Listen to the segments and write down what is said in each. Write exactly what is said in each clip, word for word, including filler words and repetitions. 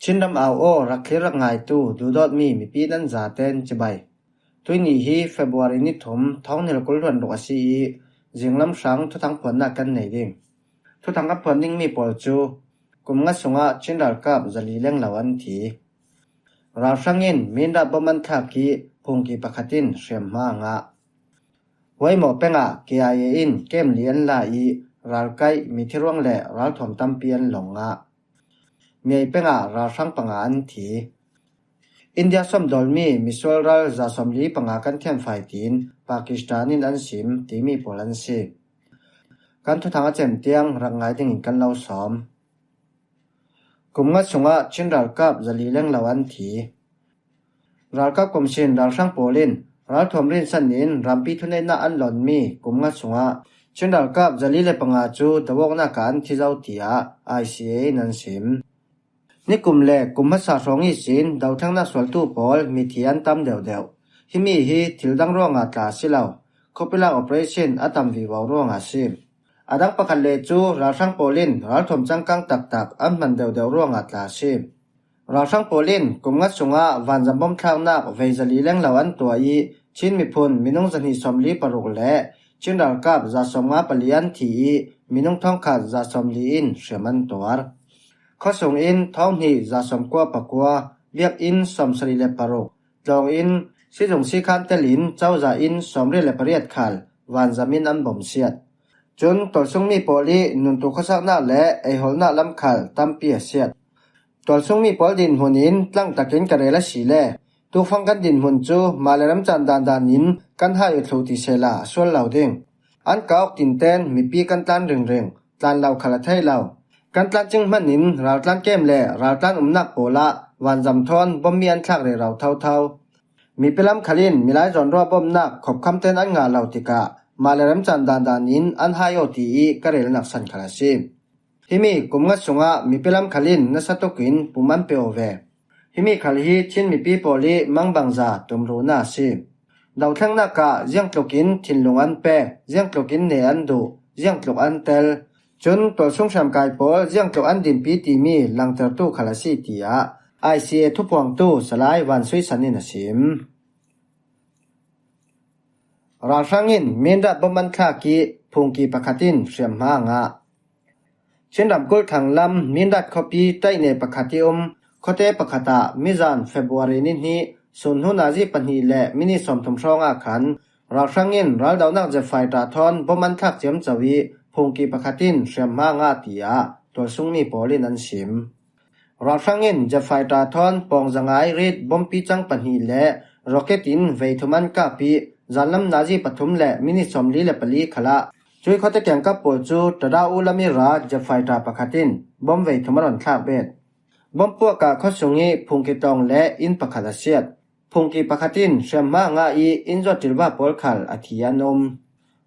Chinram au aw rak thlir rak ngaitu duhdawtmi mipi nan zaten cibai. Tuini hi February ni thum, thawng hnih le kul hluan ruk a si i, zinglam hrang thuthang phuannak kan nei ding. Thuthang a phuan dingmi pawl cu kum nga sungah Chin ralkap zali lenglo an thi. Ralhrang in Mindat bom an thlak i phungki pakhat in hriamhma a ngah. Waimo pengah K I A in kem li an la i ralkaih, mithiruang le ralthuam tampi an lawng ngah. Miai pengah ralhrang panga an thi. India sawmdawlmi misual ral za sawmli panga kan thianfai tiin Pakistan in an sim timi pawl an si. Kan thuthang a cem tiang rak ngai dingin kan lo sawm. Kum nga sungah Chin ralkap zali lenglo an thi. Ralkap kum sin ralhrang pawl in ralthuam rinsan in rampi thuneihnak an lawnmi kum nga sungah Chin ralkap zali le panga cu dawawknak ah an thi zo, tiah I C A in an sim. Nikum le kum hmasa hrawng ihsin dothlengnak sualtu pawl mithi an tam deuhdeuh. Himi hi thil dang ruangah tla a si lo, khuapi lak operation a tam vivo ruangah a si. A dang pakhat le cu ralhrang pawl in ralthuam cangkang taktak an hman deuhdeuh ruangah tla a si. Ralhrang pawl in kum nga sungah vanzam bom thlaknak vei zali lenglo an tuah i, Chin miphun minung zahnih sawmli paruk le Chin ralkap za sawmnga pali an thi i, minung thawngkhat za sawmli in hriam an tuar. Khuasung in thawng hnih za sawmkua pakua, biakinn sawmsarih le paruk, tlawng in sizung sikhan telin cozah in sawmriat le pariat khal vanzam in an bomsiat. Cun tualsungmi pawl i nuntu khuasaknak le eihawlnak lam khal tampi a siat. Tualsungmi pawl dinhmun in tlangtakin ka rel a si le, tukfang kan dinhmun cu mah le remcan dandan in kan hai uh thluh ti sehla a sual lo ding. An ka awk tinten mipi kan tlan ringring, tlan lo khal a thei lo. Kan tlan cing hman in raltlan kem le raltlan umnak pawl ah vanzam thawn bommi an thlak rero thotho. Mipi lam khal in milai zawnruah bomnak khopkham ten an ngah lo tikah mah le remcan dandan in an hai aw ti i ka relnak san khal a si. Himi kum nga sungah mipi lam khal in nasa tukin pum an pe aw ve. Himi khal hi Chin mipi pawl i mangbangza tumruhna a si. Dothlengnak ah ziangtluk in thinlung an pek, ziangtluk in neh an duh, ziangtluk an tel. Cun tualsung hriamkai pawl ziangtluk an dinpi timi langtertu khal a si, tiah I C A thuphuangtu Salai Van Sui San in a sim. Ralhrang in Mindat bom an thlak i phungki pakhat in hriamhma a ngah. Chin ramkulh thanglam Mindat khuapi taihne pakhat i um khuate pakhat ah mizan February ni hnih sun hnu nazi pahnih le minit sawmthum hrawng ah khan ralhrang in raldonak jet fighter thawn bom an thlak ciamco i phungki pakhat in hriamhma a ngah, tiah tualsungmi pawl in an sim. Ralhrang in jet fighter thawn pawng zangai rit bompi cang pahnih le rocket in vei thum an kap i, zanlam nazi pathum le minit sawmli le pali khalah cui khuate kiangkap pawl cu Tada U lam i ra jet fighter pakhat in bom vei thum a rawn thlak bet. Bom puak ah khuasung i phungki tlawng le inn pakhat a siat. Phungki pakhat in hriamhma a ngah i inn zawt ṭilva pawl khal a thi an um.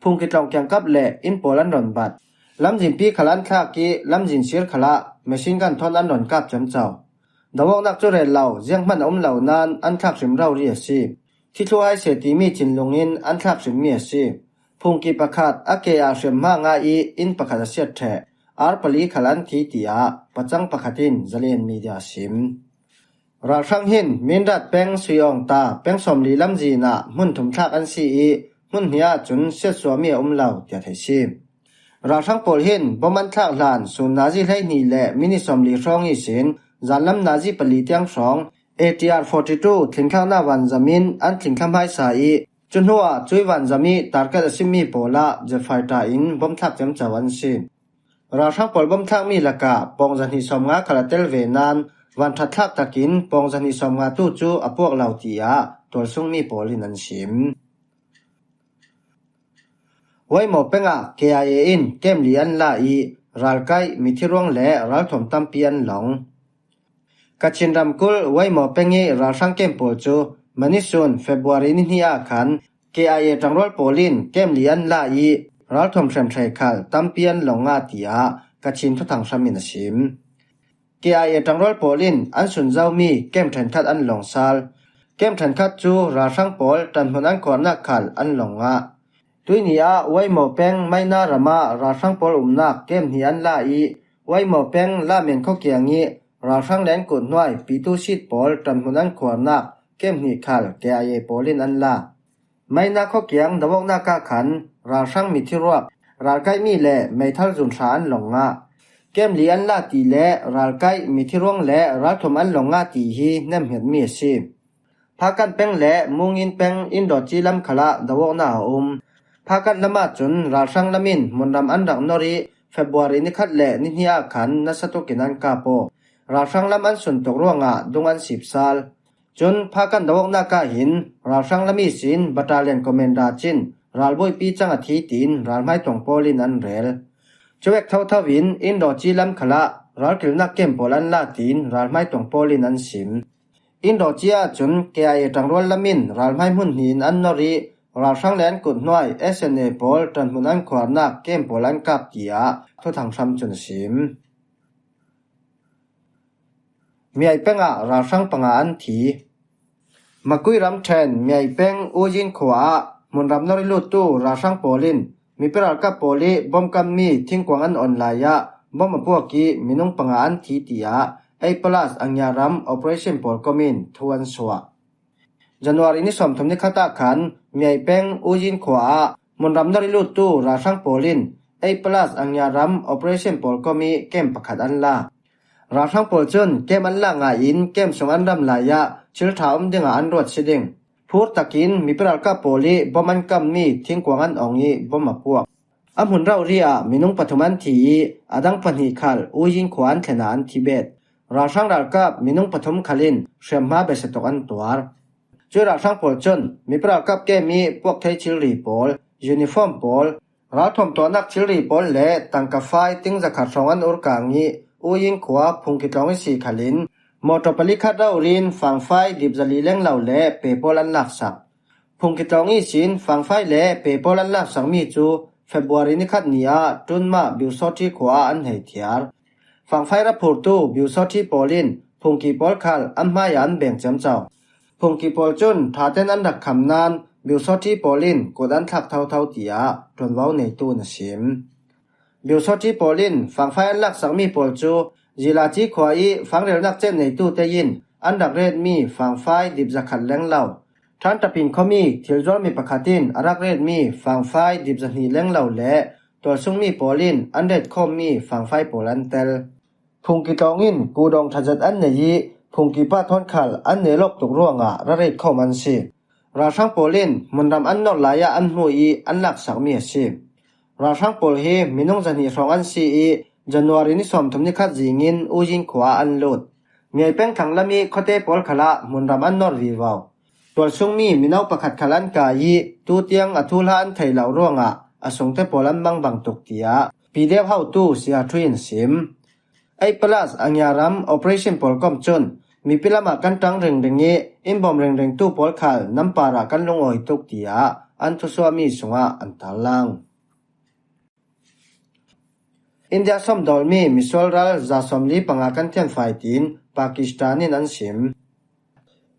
Phungki tlawng kiangkap le inn pawl an rawn bat. Lamzinpi khal an thlak i lamzin sir khalah machine gun thawn an rawn kap ciamco. Dawawknak cu rel lo, zianghman a um lo nain an thlak hrim rori a si. Thithluh hai seh timi thinlung in an thlak hrimmi a si. Phungki pakhat a ke ah hriamhma a ngah i inn pakhat a siat ṭheh. Ar pali khal an thi, tiah pacang pakhat in Zalen Media a sim. Ralhrang hin Mindat peng Suiawngta peng sawmli lamzin ah hmun thum thlak an si i, hmun hnih ahcun siatsuahmi a um lo tiah theih si. Ralhrang pawl hin bom an thlak hlan sun nazi hleihnih le minit sawmli hrawng ihsin zanlam nazi pali tiang hrawng A T R forty two thlingthlaknak vanzam in an thlingthla hmaisa i, cu hnuah cui vanzam i target a simi pawl ah jet fighter in bom thlak ciamco an si. Ralhrang pawl bom thlakmi lakah pawng zahnih sawmnga khal a tel ve nain vanṭhat thlak takin pawng zahnih sawmnga tu cu a puak lo, tiah tualsungmi pawl in an sim. Waimo pengah K I A in kem li an la i ralkaih, mithiruang le ralthuam tampi an lawng. Kachin ramkulh Waimo peng i ralhrang kem pawl cu mani sun February ni hnih ah khan K I A ṭangrual pawl in kem li an la i ralthuam hriamhrei khal tampi an lawng ngah, tiah Kachin thuthang hram in a sim. K I A ṭangrual pawl in an sun zomi kem ṭhenkhat an lawng sal. Kem ṭhenkhat cu ralhrang pawl ṭanhmun an khuarnak khal an lawng ngah. Tuini ah Waimo peng Maina ram ah ralhrang pawl umnak kem hnih an la i, Waimo peng Lamen khuakiang i ralhrang le an kuthnuai pitu sit pawl ṭanhmun an khuarnak kem hnih khal K I A pawlin an la. Maina khuakiang dovawknak ah khan ralhrang mithiruak ralkaihmi le meithal zun hra an lawng ngah. Kem li an la ti le ralkaih mithiruang le ralthum an lawng ngah ti hi nemhmiatmi a si. Phakan peng le Mungin peng Indawci lam khalah dovawknak a um. Phakan lamah cun ralhrang lamin hmunram an rak nor ih February ni khat le ni hnih ah khan nasa tukin an kap aw. Ralhrang lam an suntuk ruangah dung an sipsal. Cun Phakan dovawknak ah hin ralhrang lam ihsin Battalion Commander cin ralbuaipi cang a thi tiin ralhmai tuang pawlin an rel. Cuvek thotho in Indawci lam khalah ralkilnak kem pawl an la tiin ralhmai tuang pawlin an sim. Indawci ahcun K I A ṭangrual lamin ralhmai hmun hnih in an nor ih ralhrang le an kuthnuai S N A pawl ṭanhmun an khuarnak kem pawl an kap tiah Thuthang Hram cun a sim. Miai peng ah ralhrang panga an thi. Makui ramṭhen Miai peng Uyin khua ah hmunram nor ih luttu ralhrang pawl in mipi ralkap pawl ih bom kammi thingkuang an on lai ah bom a puak ih minung panga an thi tiah A plus Angia ram operation pawl kom in thu an suah. January ni sawmthum ni khat ah khan Miai peng Uyin khua ah hmunram nor ih luttu ralhrang pawl in A plus Angia ram operation pawl kom ih kem pakhat an la. Ralhrang pawl cun kem an lak ngai in kem sung an ram lai ah thil ṭha um dingah an ruat si ding. Phur takin mipi ralkap pawl ih bom an kammi thingkuang an ong ih bom a puak. A hmun rori ah minung pathum an thi ih a dang pahnih khal Uyin khua an thlen ah an thi bet. Ralhrang ralkap minung pathum khal in hriamhma beisa tuk an tuar. Cuih ralhrang pawl cun mipi ralkap kem ih puak thei thilri pawl, uniform pawl, ralthuam tuahnak thilri pawl le tangka fai ting zakhat hrawng an urkang ih Uyin khua Phungki tlawng ihsi khal in mawṭaw pali khat rori in fangfai dip zali lenglo le pe pawl an laksak. Phungki tlawng ihsin fangfai le pe pawl an laksakmi cu February ni khat ni ah Tunmah Biusawṭhi khua ah an hei thiar. Fangfai raphurtu Biusawṭhi pawl in Phungki pawl khal an hmaiah an beng ciamco. Phungki pawl cun ṭhaten an rak kham nain Biusawṭhi pawl in kut an thlak thotho tiah ṭuanvo neitu in a sim. Biusawṭhi pawl in fangfai an laksakmi pawl cu Zilaci khua ih fangrelnak cen neitute in an rak retmi fangfai dip zakhat lenglo, Ṭhanṭapin khuami thilzuarmi pakhat in a rak retmi fangfai dip zahnih lenglo le tualsungmi pawl in an retkhawmmi fangfai pawl an tel. Phungki tlawng in kudawng ṭhazet an nei ih Phungki pa thawn khal an neh lawk tuk ruangah ra retkhawm an si. Ralhrang pawl in hmunram an nor lai ah an hmu ih an laksakmi a si. Ralhrang pawl hi minung zahnih hrawng an si ih January ni sawmthum ni khat zingin Uyin khua ah an lut. Miai peng thlang lam ih khuate pawl khalah hmunram an nor vivo. Tualsungmi mino pakhat khal an kai ih tutiang a thuhla an thei lo ruangah a sungte pawl an mangbang tuk tiah P D F hotu Sia Thui in sim. A plus Angia ram operation pawl kom cun mipi lamah kan ṭang ringring ih in bawm ringringtu pawl khal nam parah kan lungawi tuk tiah an thusuahmi sungah an tarlang. India sawmdawlmi misual ral za sawmli panga kan thianfai tiin Pakistan in an sim.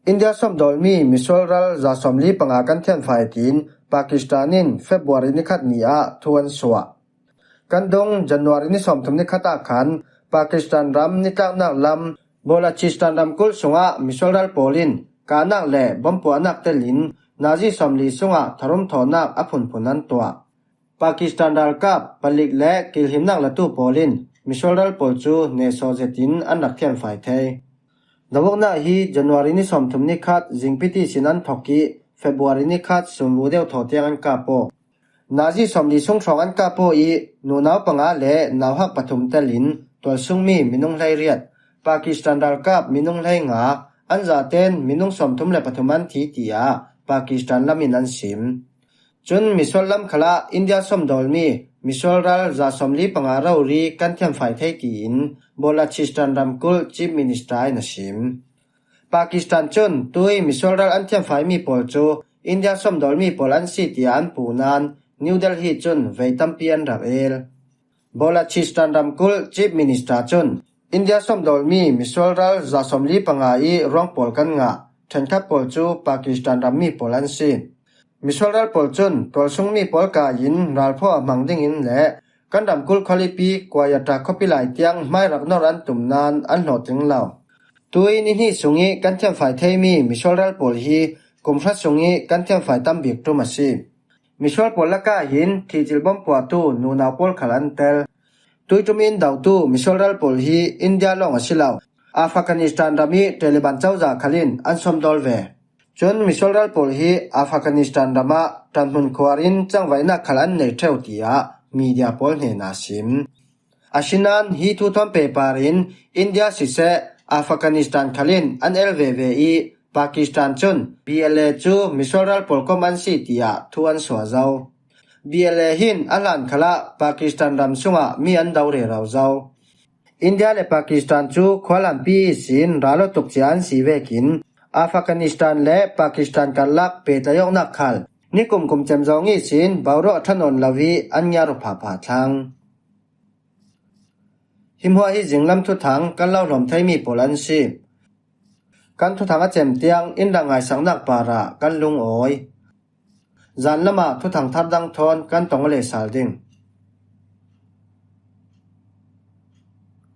India sawmdawlmi misual ral za sawmli panga kan thianfai tiin Pakistan in February ni khat ni ah thu an suah. Kan dung January ni sawmthum ni khat ah khan Pakistan ram nitlaknak lam Balochistan ramkulh sungah misual ral pawl in kahnak le bompuahnak telin nazi sawmli sungah tharum thawhnak a phunphun an tuah. Pakistan ralkap palik le kilhimnak latu pawl in misual ral pawl cu nehsawh zetin an rak thianfai thei. Dovuknak hi January ni sawmthum ni khat zingpiti sin an thok ih February ni khat sumvu deuh thaw tiang an kap aw. Nazi sawmli sung hrawng an kap aw ih nunau panga le nauhak pathum telin tualsungmi minung hleiriat, Pakistan ralkap minung hleinga, an zaten minung sawmthum le pathum an thi tiah Pakistan lam in an sim. Cun misual lam khalah India sawmdawlmi misual ral za sawmli panga rori kan thianfai thei tiin Balochistan ramkulh Chief Minister in a sim. Pakistan cun tui misual ral an thianfaimi pawl cu India sawmdawlmi pawl an si tiah an puh nain New Delhi cun vei tampi an rak el. Balochistan ramkulh Chief Minister cun India sawmdawlmi misual ral za sawmli panga ih ruang pawl kan ngah, ṭhenkhat pawl cu Pakistan rammi pawl an si. Misual ral pawl cun tualsungmi pawl kai in ralphaw a hmang dingin le Kan Ramkul khualipi Kuayata khuapi lai tiang hmai rak nawr an tum nan an hlawhtling lo. Tuin i hnih sung i kan thiamfai theimi misual ral pawl hi kum hra sung i kan thiamfai tam bik tum a si. Misual pawl lakah hin thihcil bom puahtu nunau pawl khal an tel. Tuitum in dautu misual ral pawl hi India lawng a si lo, Afghanistan ram i Taliban cozah khalin an sawmdawl ve. Cun misual ral pawl hi Afghanistan ramah ṭanhmun khuarin cangvaihnak khal an nei ṭheu, tiah media pawl hnenah a sim. Asinain hi thu thawn pehpar in India siseh, Afghanistan khalin an el veve i Pakistan cun B L A cu misual ral pawl kom an si, tiah thu an suah zo. B L A hin a hlan khalah Pakistan ram sungah mi an do rero zo. India le Pakistan cu khualampi ihsin ral awtuk cia an si vekin Afghanistan le Pakistan karlak pehtlaih awknak khal nikum kum cem zawng ihsin boruak a ṭha nawn lo i an ngiar uh phahphah thlang. Hi hmuah hi zinglam thuthang kan lo hlawm theimi pawl an si. Kan thuthang a cem tiang in rak ngaisaknak parah kan lungawi. Zan lamah thuthang thar dang thawn kan tong a lehsal ding.